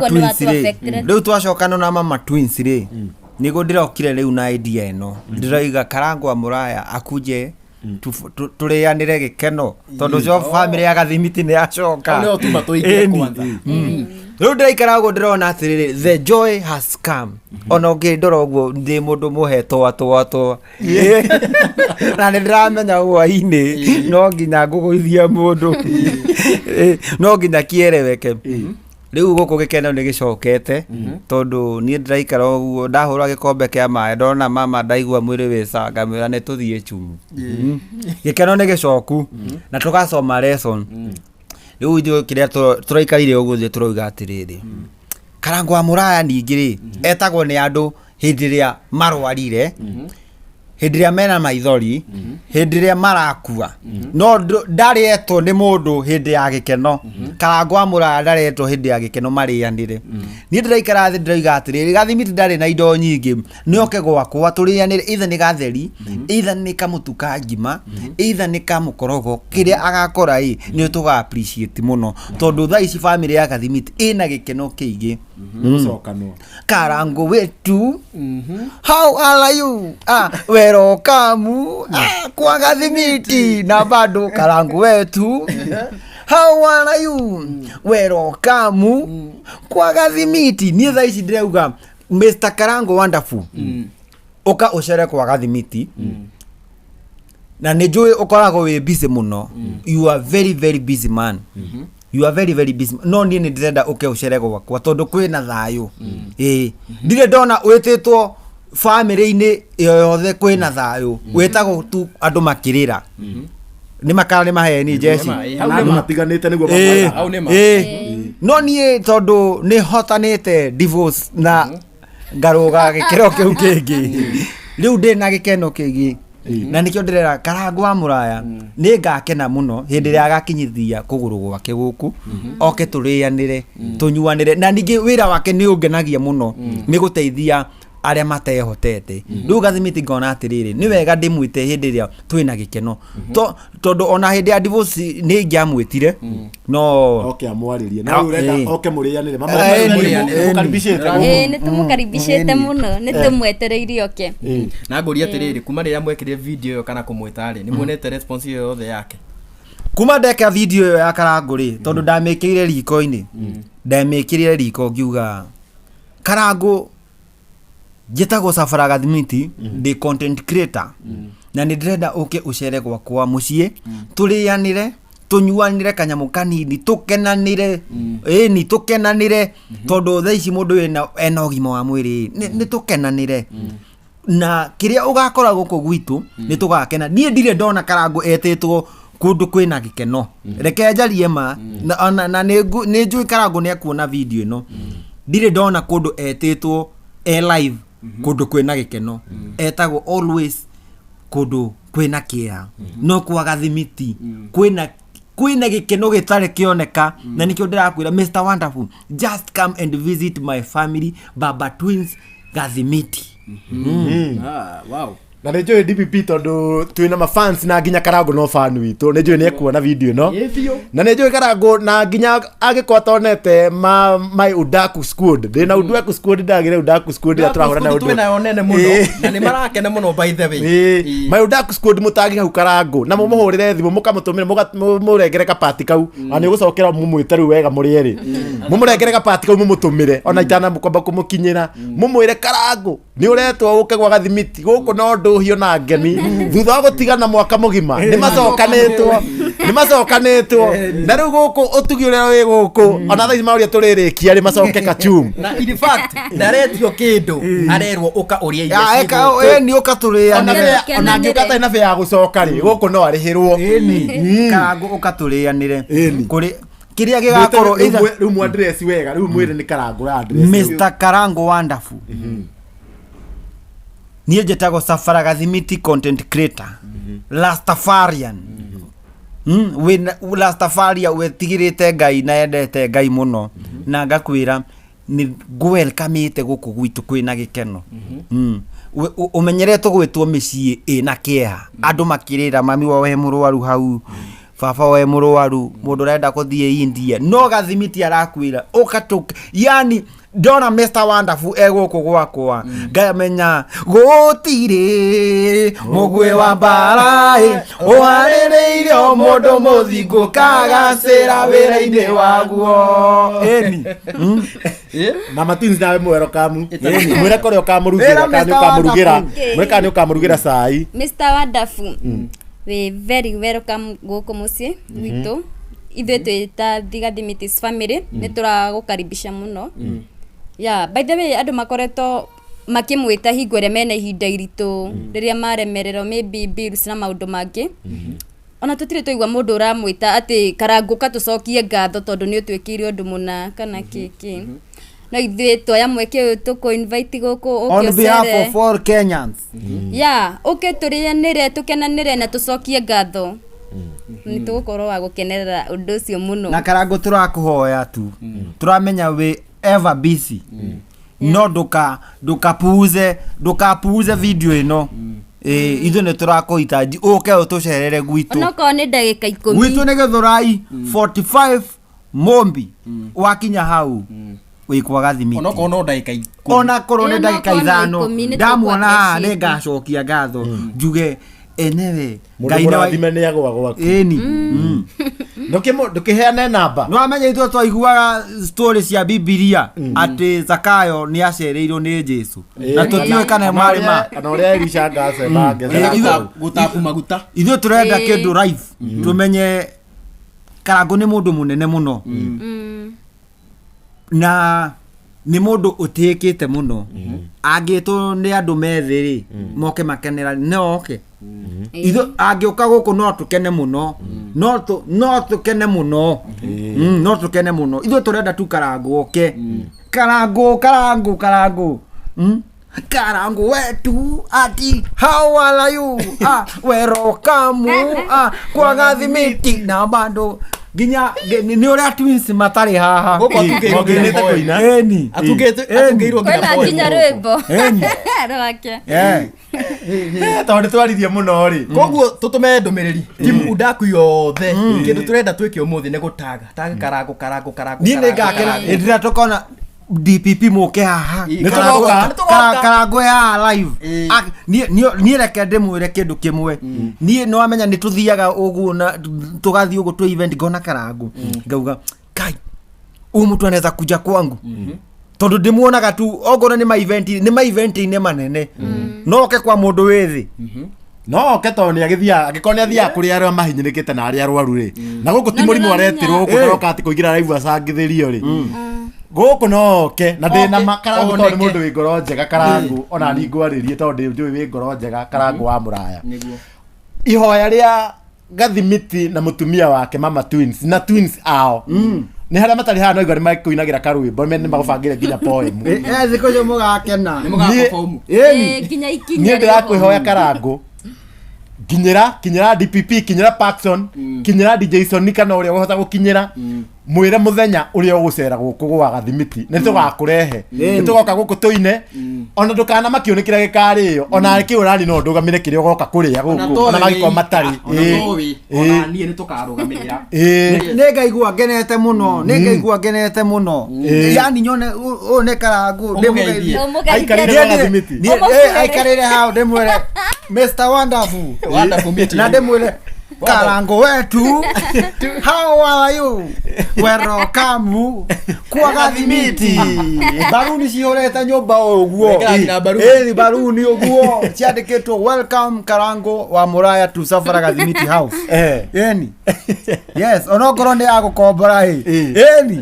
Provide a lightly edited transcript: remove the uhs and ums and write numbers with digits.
Ũguo nĩ twins rĩ, watu-affectire. rĩu twacokana na mama twins rĩ, nĩguo ndĩrokire rĩu na idea ĩno, ndĩroiga Karangwa Mũraya akuje tũrĩanĩre gĩkeno, tondũ cio family ya Gathimiti nĩ yacoka. Hau nĩho tuma tũingĩre Ĩni. kwanza. Rĩu ndĩraikara ũguo, ndĩrona atĩrĩrĩ, the joy has come. Ona ũngĩndora ũguo, ndĩ mũndũ mũhe twa twa twa, na nĩ ndĩramenya hwainĩ no nginya ngũgũithie mũndũ. No nginya kĩereweke rĩu gũkũ gĩkeno nĩ gĩcokete, tondũ niĩ ndĩraikara ũguo, ndahũra gĩkombe kĩa maĩ, ndona mama, ndaigua mwĩrĩ wĩ ngamwĩra nĩ tũthiĩ chumu. Gĩkeno nĩ gĩcoku na tũgacoma lesson. Rĩu ithuĩ kĩrĩa tũraikarire ũguo thĩ, tũrauga atĩrĩrĩ, Karangũ wa Mũraya ningĩ rĩ, etagwo nĩ andũ hĩndĩ ĩrĩa marwarire, hĩndĩ ĩrĩa mena maithori, hĩndĩ ĩrĩa marakua, no ndarĩ etwo nĩ mũndũ hĩndĩ ya gĩkeno. Karangũ wa Mũraya ndarĩ etwo hĩndĩ ya gĩkeno marĩanĩre. Niĩ ndĩraikara thĩ, ndĩroiga atĩrĩrĩ, Gathimiti ndarĩ na indo nyingĩ, nĩ oke gwakwa tũrĩanĩre, either nĩ gatheri, either nĩ kamũtu ka ngima, either nĩ kamũkorogo, kĩrĩa agakora ĩ nĩ tũga appreciate mũno, tondũ thaa ici family ya Gathimiti ĩna gĩkeno kĩingĩ. Gũcokanwo. Karango wetu, how are you? Ah, welcome, kwa Gathimiti. Na bado Karango wetu, how are you? Welcome kwa Gathimiti. Niĩ thaa ici ndĩrauga, Mr Karango Wonderful, ũka ũcere kwa Gathimiti, na nĩ njũĩ ũkoragwo wĩ busy mũno. You are very very busy man, you are very very busy, no niĩ nĩ ndĩrenda ũke ũcere gwakwa, tondũ kwĩna thayũ. Ĩĩ, ndirĩ ndona wĩtĩtwo bamĩrĩ-inĩ yothe kwĩna thayũ, wĩtagwo tu andũ makĩrĩra nĩ makara, nĩ maheni njeci. Nĩ ma, Kana andũ matiganĩte nĩguo Hau nĩ ma. Ĩĩ. No niĩ tondũ nĩ hotanĩte divorce na ngarũga gĩkĩro kĩu kĩngĩ, rĩu ndĩ na gĩkeno kĩngĩ, na nĩkĩo ndĩrera Karangũ wa Mũraya nĩ ngakena mũno hĩndĩ ĩrĩa agakinyithia kũgũrũ gwake gũkũ, oke tũrĩanĩre, tũnyuanĩre. Na ningĩ wĩra wake nĩ ũngenagia mũno, nĩ gũteithia arĩa matehotete. Rĩu Gathimiti ngona atĩrĩrĩ, nĩ wega ndĩmwĩte hĩndĩ ĩrĩa twĩna gĩkeno. Tondũ ona hĩndĩ ya divorce nĩ ingĩamwĩtire, no Oke amwarĩrie, no rĩu ũrenda oke mũrĩanĩre. Mama, Ĩni. mũkaribicĩte. Ĩĩ, nĩ tũmũkaribicĩte mũno, nĩ tũmwetereire oke. Na ngũria atĩrĩrĩ, kuma rĩrĩa mwekire video ĩyo kana kũmwĩta rĩ, nĩ muonete response ĩyo yothe yake? Kuma ndeka video ĩyo ya Karangũ rĩ, tondũ ndamĩkĩrire riko-inĩ, ndamĩkĩrire riko ngiuga, "Karangũ, njĩtagwo Sabara Gathimiti, ndĩ content creator, na nĩ ndĩrenda ũke ũcere gwakwa mũciĩ, tũrĩanĩre, tũnyuanĩre kanyamũ kanini, tũkenanĩre." Ĩni, tũkenanĩre, tondũ thaa ici mũndũ wĩna ena ũgima wa mwĩrĩ, nĩ tũkenanĩre na kĩrĩa ũgakora gũkũ gwitũ nĩ tũgakena. Niĩ ndirĩ ndona Karangũ etĩtwo kũndũ kwĩna gĩkeno. Reke njarie ma, na nĩ njũĩ Karangũ nĩ ekuona video ĩno. Ndirĩ ndona kũndũ etĩtwo e live kũndũ kwĩna gĩkeno. Etagwo always kũndũ kwĩna kĩeha, no kwa Gathimiti kwĩna gĩkeno gĩtarĩ kĩoneka. Na nĩkĩo ndĩrakwĩra, Mr Wonderful, just come and visit my family, Baba Twins Gathimiti. Ah, wow. Na nä njå DPP, tondå twä na mafans na nginya Karangå no fan witå, nä njå nä ekuona video ĩno. Ĩ biũ. Na nä njå Karangå, na nginya angä atonete ma my udaku squad, ndä na udaku squad, ndagä re udaku squad ĩrĩa tũrahũra nayo. Twĩ nayo nene mũno na nĩ marakena mũno, by the way. Ĩĩ, my udaku squad, mũtangi hau Karangũ na mũmũhũrĩre thimũ, mũkamũtũmĩre, mũrengere kapati kau, na nĩ ũgũcokera mũmwĩte rĩu wega mũrĩ erĩ, mũmũrengere kapati kau, mũmũtũmĩre ona itanamũkwamba kũmũkinyĩra, mũmwĩre, "Karangũ, nĩ ũretwo ũke gwa Gathimiti gũkũ, no ndũhio na ngemi thutha wa gũtigana mwaka mũgima, nĩ macokanĩtwo na rĩu gũkũ ũtugi ũrĩa wĩ gũkũ, ona thaa ici maũria tũrĩrĩkia rĩ macoke kachum." Na in fact ndaretio kĩndũ, arerwo ũka ũrĩe irio Ya, ciĩ gũkũ. ĩni, ũka Ona tũrĩanĩre. ona angĩũka atarĩ na bĩa ya gũcoka rĩ, gũkũ no arĩhĩrwo. Ĩni, Karangũ, ũka tũrĩanĩre. Ĩni. Kũrĩ kĩrĩa gĩgakorwo Rĩu rĩu mwaddress wega, rĩu mwĩrĩ nĩ Karangũ address. Mr Karango Wonderful, niĩ njĩtagwo Safara Gathimiti, content creator Rastafarian. Wĩna Rastafaria wetigĩrĩte Ngai na endete Ngai mũno, na ngakwĩra nĩ ngwelkamĩte gũkũ gwitũ kwĩna gĩkeno. Ũmenyeretwo gwĩtwo mĩciĩ ĩna kĩeha, andũ makĩrĩra mami wao e mũrwaru hau. Baba we mũrwaru, mũndũ ũrenda kũthiĩ India no Gathimiti arakwĩra ũka tũ, yani ndona Mr Wonderful egũkũ gwakwa ngamenya gũtirĩ mũgwĩ wa mbara ĩ, ũharĩrĩire o mũndũ mũthingu kagacĩra wĩra-inĩ waguo ĩni. Mama Twins nawe mwelcome, mwĩre kũrĩa ũkamũrugĩra Wĩra kana nĩ Mr. ũkamũrugĩra, Wonderful. mwĩre kana nĩ ũkamũrugĩra cai. Mr Wonderful, we very welcome gũkũ mũciĩ gwitũ. Ithuĩ twĩ ta The Gathimitis family nĩ tũragũkaribisha mũno. Yeah, by the way, andũ makoretwo makĩmwĩta hingo ĩrĩa mena ihinda iritũ, rĩrĩa maremererwo maybe bills na maũndũ mangĩ. Ona tũtirĩ twaigua mũndũ ũramwĩta atĩ Karangũ tũcokie ngatho tondũ nĩ ũtwĩkĩire ũndũ mũna kana kĩkĩ. No ithuĩ twoya mweke ũyũ tũkũ invite gũkũ ũke On behalf ũcere. of all Kenyans. Ya ũke tũrĩanĩre, tũkenanĩre na tũcokie ngatho. Nĩ tũgũkorwo wa gũkenerera ũndũ ũcio mũno. Na Karangũ, tũrakũhoya tu, tũramenya wĩ ever busy, no ndũka ndũkapuuze ndũkapuuze video ĩno. Ĩ, ithuĩ nĩ tũrakũhitaji ũke ũtũcerere gwitũ. Onokorwo nĩ ndagĩka 10. Gwitũ nĩ Gĩthũrai 45 Mombi, wakinya hau wĩ kwa Gathimiti. Onokorwo no ndagĩka 10. Ona korwo nĩ Ĩyo ndagĩka no korwo no 5, 10 nĩ ndamuona haha tũkũ nĩ ngacokia ngatho njuge enewe Mũndũ Ngai nĩ wa- mũrathime nĩ agwa gwaku. Ĩni. Ndũkĩheane namba. Nĩ wamenya ithuĩ twaiguaga story cia Bibilia atĩ Zakayo nĩ acereirwo nĩ Jesu na tũtiũĩ kana marĩ ma Kana ũrĩa Elisha ngacema ngecera. Gũtaku maguta. Ithuĩ tũrenda Ĩĩ. kĩndũ live, tũmenye Karangũ nĩ mũndũ mũnene mũno na nĩ mũndũ ũtĩĩkĩte mũno. Angĩtwo nĩ andũ methĩ rĩ, moke makenera, no oke. Ithuĩ angĩũka gũkũ no tũkene mũno, no tũkene mũno. No tũkene mũno. Ithuĩ tũrenda tu Karangũ oke. Karangũ, Karangũ, Karangũ. Karangũ wetu, ati how are you? Ah, welcome, ah, kwa Gathimiti na bado nginya nĩ ũrĩa twins matarĩ haha. Gũkũ atungĩirwo nginya Mokĩrĩte poem. kũina. Ĩni. Atungĩirwo nginya Kwĩna poem nginya gũkũ. rwĩmbo Ĩni. rwake. Eh. Tondũ nĩ twaririe mũno rĩ. Koguo tũtũme ndũmĩrĩri timu udaku yothe. Kĩndũ tũrenda twĩke ũmũthĩ nĩ gũtaga tag Karangũ, Karangũ, Karangũ. Niĩ nĩ Karangũ, ngakena Karangũ. hĩndĩ ĩrĩa tũkona DPP mũke haha. Ĩ, Nĩ tũgoka. Nĩ tũgoka. Karangũ ya live. Ĩ. Niĩ reke ndĩmwĩre kĩndũ kĩmwe. Niĩ nĩ wamenya nĩ tũthiaga ũguo na tũgathiĩ ũguo twĩ event, ngona Karangũ ngauga kai huyu mtu anaweza kuja kwangu, tondũ ndĩmuonaga tu ongorwo nĩ ma event, nĩ ma event-inĩ manene, no oke kwa mũndũ wĩ thĩ. No oke tondũ nĩ agĩthiaga, angĩkorwo nĩ athiaga kũrĩ arĩa mahinyĩrĩkĩte na arĩa arwaru rĩ, na gũkũ ti No mũrimũ nĩũramenya. aretirwo gũkũ, ndaroka atĩ kũingĩra live acangithĩrio rĩ, gũkũ no oke na ndĩna Oke, ma Karangũ tondũ nĩ oneke. mũndũ wĩ ngoro njega. Karangũ, ona ni ngwarĩrie tondũ ndĩ njũĩ wĩ ngoro njega, Karangũ wa mũraya. Nĩguo. Ihoya rĩa Gathimiti na mũtumia wake Mama Twins na twins ao nĩ harĩa matarĩ haha, no igua nĩ makũinagĩra karwĩmbo, nĩ magũbangĩre nginya poem. Ĩ, thikũ icio mũgakena. Nĩ mũgaperform. Ĩni. Ĩ, nginya ikinya Niĩ ndĩrakwĩhoya Karangũ, nginyĩra, kinyĩra DPP, kinyĩra Parkson, kinyĩra DJ Sony, kana ũrĩa ũhota gũkinyĩra, mwĩre mũthenya ũrĩa ũgũcera gũkũ gwa Gathimiti, nĩ tũgakũrehe, nĩ tũgoka gũkũ tũine. Ona ndũkanamakio nĩ kĩrĩa gĩkarĩo, ona kĩ ũrari no ndũgamĩre kĩrĩa ũgoka kũrĩa gũkũ, ona mangĩkorwo matarĩ. Ona Ĩ, toĩ, ĩ, ona niĩ nĩ tũkarũgamĩrĩra. ĩ. Nĩ ngaigua ngenete mũno, nĩ ngaigua ngenete mũno, yani nyone ũyũ nĩ Karangũ ndĩmũgeithie. Ũmũgeithie. Aikarĩre Niĩ- Gathimiti. niĩ- Ũmũgeithie. aikarĩre hau ndĩmwĩre Mr Wonderful. Wonderful meeting. Na ndĩmwĩre Karangũ wetu, how are you? Welcome kwa Gathimiti. Baruni cihũrĩte nyũmba ũguo. Wekĩra nginya baruni. Ĩni, baruni ũguo ciandĩkĩtwo welcome Karangũ wa Mũraya to Safara Gathimiti house. Eh. Ĩni, yes, onokorwo nĩ ya gũkombora ĩ. Ĩ. Ĩni.